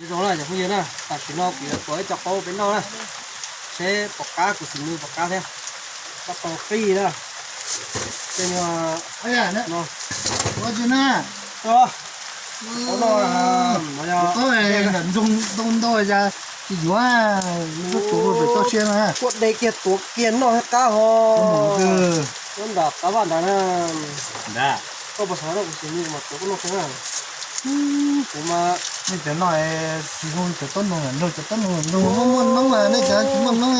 Zoo na cov phooj ywg na, tam sim no kuv yuav tuav ib co qaub peb noj na, seb puas qab, kuv xav nws puas qab thiab. Tab tom qij na. Tej no, ua tsi na, qaub no, ntoo ntau ntau, tsis yuav, tuav pem toj siab na. Kuaj de kiag tuav kiag noj thiab qab ho. Nyob nram qab vaj nrad na. Koj puas xav noj kuv xav nws mas tuav koj noj xwb na. Kuv mas nej cov noj tsis zoo cov tob noog, nrog cov tob noog, muaj noob mas nej cov tsis muaj noob.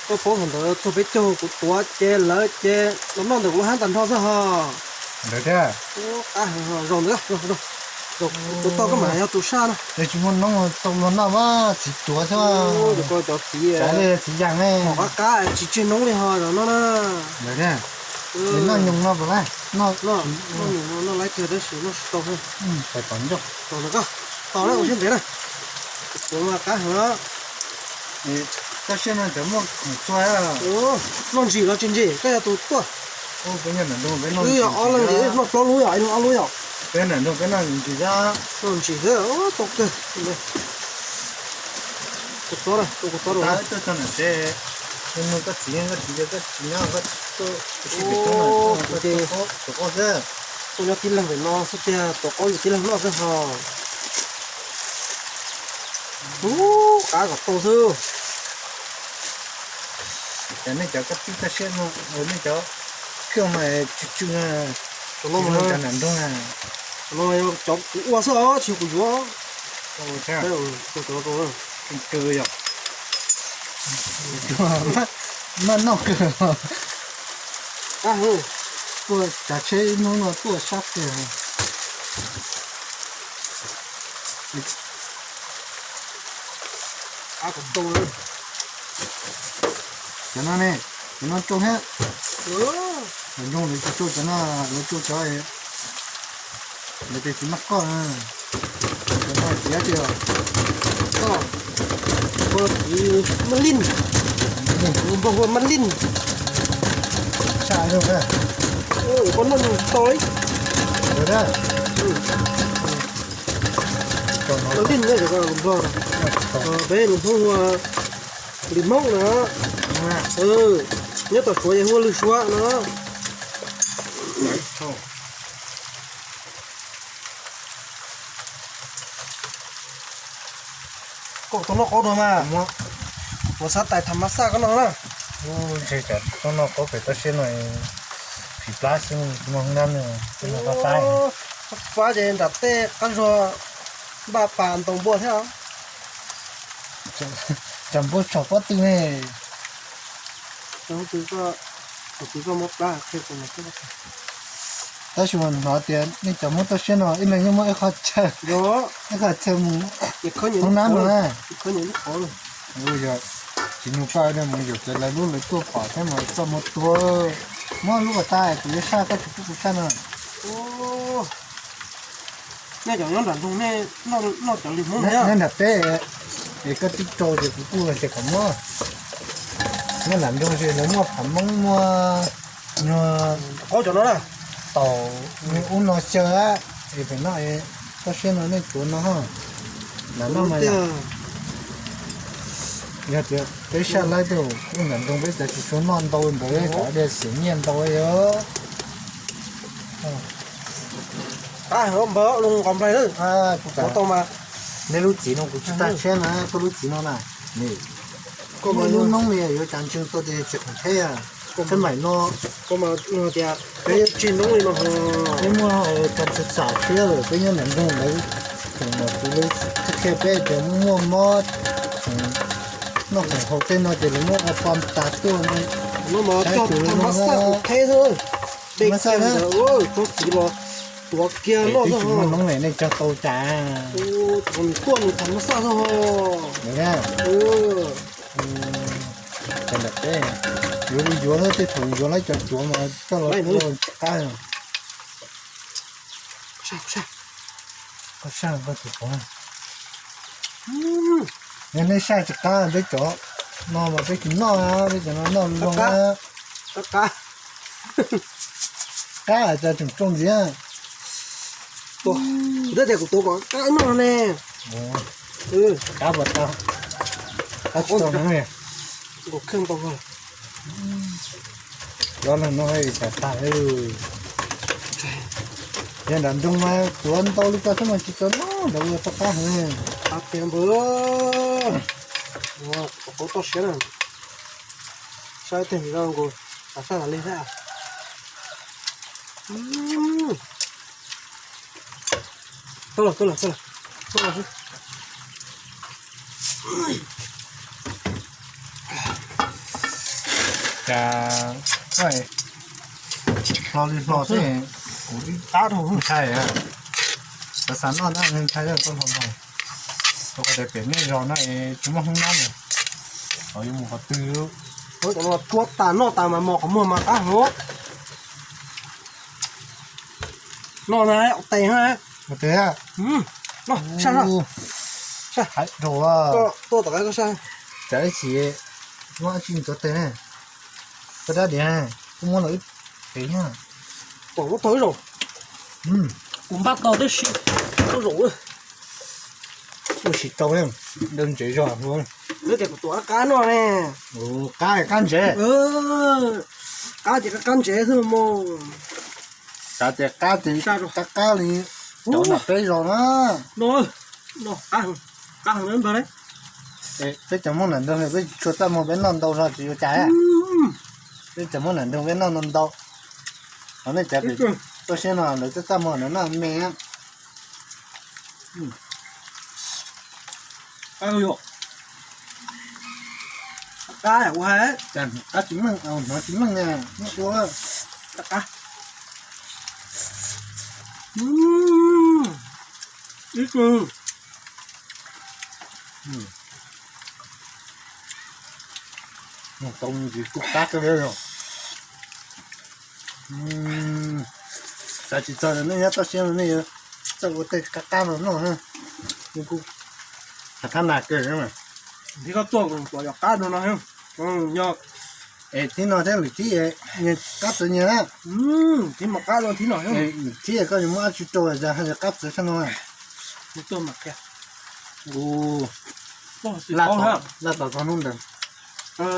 Koj paub thaum ntawd txog peb caug kuv tuav ces lawv ces los noj ntawm kuv lub hab tag nrho xwb ho. Ntawd thiab. Qab heev, zaum ntawd, zaum, tuav tau koj mam yog tus saj na. Yog tsis muaj noob tau luag noj mas txiv tuav xwb. Cov txiv, txiv yas ne, qab qab tsis tseg noob li ho no na. Ntawd thiab. Noj nyoos no puas laib? Noj, noj laib kawg tab sis noj tsis tau. Pais tom ncauj. Tos na, ua siab ntev na. Kuv mas qab heev. Koj siab no cov muaj khoom txua. Noj ntsim los tsis ntsim, koj yog tus tuaj. Wb yog ob leeg ntsim, noj plaub lub yom, ob lub yom. Peb nram nroog peb noj ntsim xwb. Noj ntsim xwb, tau kawg. Kuv txob na, kuv txob rau na. Tuaj txog nram tsev, nug koj txiv, koj txiv tias koj tsis nyob, koj tuaj sib pem roob, koj tuaj qaub xwb. Tuaj nyob tib leeg pem no xwb tiag, tuav qaub yus tib leeg noj xwb ho. Ub, qab kom tau xwb. Ces nej cov koj txib koj siab no, nej cov khiaj mas tsw tsw na. Cov no mas cov nram nroog na. Cov no yog cov kuv ua xwb os, tsis yog kuv yuav. Kawg yog. Maj noj kawg. Tuaj tsav tsheb ib hnub no tuaj sab kawg. Cov no ne, cov no tsau thiab. Lawv nroo lawv tsis tsau cov no, lawv tsau cov, lawv tias tsis maj koj. Cov no txiav tias koj, koj txiv maj lin, npog hu ua maj lin. Tshaj zoo na. Koj noj tsis tau li. Maj lin ne, npog, peb lus Hmoob hu ua lwm Hmoob na. Nyob tom Suav ces hu ua lwm Suav no. Koj tau noj qaub dua mas, kuv xav tais tham mas xaj koj noj na. Ntshe cov tau noj qaub pem toj siab no phim plab xwb, muaj hnub nab nws pab pab. Pab ces nram tej qab zog npaj pas ntaus npua thiab. Cov npua tsom pob tw ne. Tab sis mas hnov tias nej cov Hmoob toj siab no ib leeg yeej muaj ib qho chaw, ib qho chaw mus hoob nab no na. Yog tsis nug koj mus yaum cov lawv lub lawv tuaj pom thiab mas koj mus tua, muab lub pas tas kuv yuav saj koj tsis pub kuv saj no. Nej cov nyob nram nroog nej noj cov lwm Hmoob thiab. Nyob nram teb es koj twb rau ces kuv kuj hais tias kom muab. Nyob nram nroog ces lawv muaj phav Hmoob muaj, qaub cov no na. Taum ub no xyaw, es pem no, toj siab no nej tuav no. Nram no mas yog tias peb saj laib tej, nram nroog peb cov tsis tshua noj ntau ntawd, cov tias xiam nyiaj ntau yog. Npawg, nqos nplaig na. Kuv tau mas. Nej lub txiv no kuv tsis tag siab na, koj lub txiv no na. Koj muaj lub noob me yuav cas ntseeg tau tias tsis khoom theb. Koj mas no, koj mas tias peb tseg noob li no. Peb muaj cov txawm xam siab lawm, peb nyob nram nroog lawv, tseem mas kuv lawv qhia peb tias muaj mob, noj khoom haus tej no ces lawv muab ua pom tas tuaj no. Saib tus lawv no. Theb xwb. Tsob txiv los tuav kiag noj xwb. Noob ne nej cog tau cas? Tuaj nws tham mas xaj xwb. Cov nram teb yuav li yuav, tej thaum yuav lawv cov cuav mas coj los ua qab. Yog nej saj tsis qab peb cov no mas peb tsis noj, peb cov no noj zoo na. Qab, qab cas tseem tsoo ntxiv. Ntawd tias kuv tuav kom qab noj ne. Qab puas tau? Qab tsis tau na. Nkaus kheej tau. Cov no no tas tas. Yog nram nroog mas tuav ntau li ko xwb mas tsis tau noj ntawd ua tau qab heev. Qab tiag npawg. Ua qauv toj siab na. Saib tej nkaus, tas sab tas li thiab. Tuaj los, tuaj los, tuaj los. Tuaj los xwb. Cas hlo li hlo xwb, kuv ib qab dhau ntshai. Xav xav noj na ntshai koj hlo hlo. Tau tias pem nej zos no tsis muaj hoob nyob na, ho yuav mus qhov twg? Cov no tsuab tas noj tas mas mos qhov muag mas qab heev. Noj na, ua tes na. Ua tes. Noj, saj, saj. Hais rau tuaj tom qab koj saj. Tsam ib chim muab dab tsi ntxuav tes ne. Koj dab diav, kuv muab los ib tes na. Pom muab tau ib zaug. Kuv npaj tau tib si, tau zaum. Ua tsis tau, daws ntsev zog. Twb tias kuv tuav qab no ne. Qab, qab ntsev. Qab ces qab ntsev xwb mas. Xav tias qab ces qab qab li cov nram peb zos na. No, no, qab heev ntag. Peb cov Hmoob nram nroog peb tsis tshua txaj muag, peb noj ntau zog tsis ua cas. Peb cov Hmoob nram nroog peb noj ntau ntau. Ho nej cov pem toj siab no lawv txaj txaj muag lawv noj me. Qab ua, qab tsis meej, hnov tsis meej na, muab ua. Qab, ib tug. Tau ntsis kuj qab kawg li. Xav tsis txog nej nyob toj siab no nej yuav txawj ua tej qab qab no noj. Kuj qab nas kawg. Thiab koj tuaj kuv tuav cov qab no no. Yog es thib no thiab lwm thib, qab txawv nyias na. Thib no qab no thib no, lwm thib koj yuav muab dab tsi rau hais tias qab txawv tshaj no. Tuaj mas qhia. Laj tom txog hnub ntawd.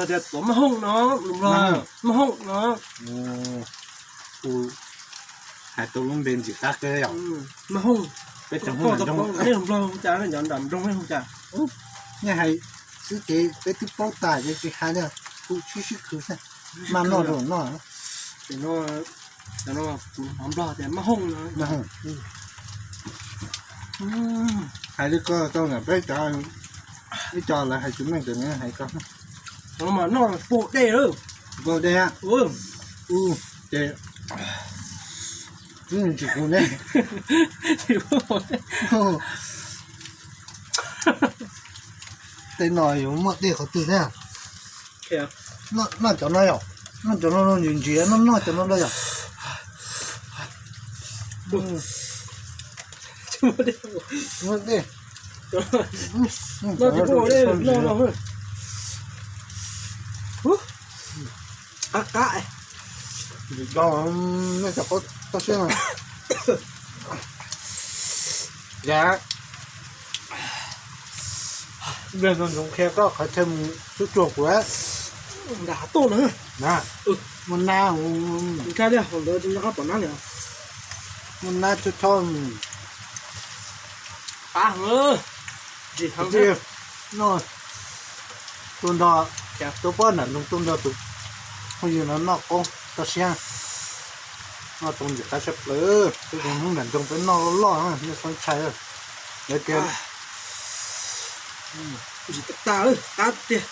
Tias tuav maj hooj no, maj hooj no. Kuv hais tau lub npe ntxim qab kawg yom. Maj hooj. Peb cov Hmoob nram nroog, nej hais xwb ces peb twb paub tas ces tsis hais li, kuv sib sib khwv xwb. Maj noj rau noj. Kuv hais Nplog tias maj hooj no. Hais li ko tau na, peb cov, ib co lawv hais tsis meej ces hais ko. Noj puag dej, puag dej. Ces twb tsis puag dej. Tej no yuav muaj dej qhov twg thiab? Noj cov no yom, noj cov no ntsis ntsis, noj noj cov no los yom. Muaj dej. Qab qab. Nej cov qab toj siab no. Yam, ntxoov qhia koj qhov chaw mus xub tsuag kuv. Nram hav toj no. Muaj nab, muaj nab tshaj tshaj. Noj tua ntog, tua pab nram nroog tua ntog tus phooj ywg no noj qoob toj siab. Noj tau ntxim qab tshaj plaws, peb cov Hmoob nram nroog peb noj loj loj, nej txhob ntshai. Lawv tias ntxim tas tas, qab tiag.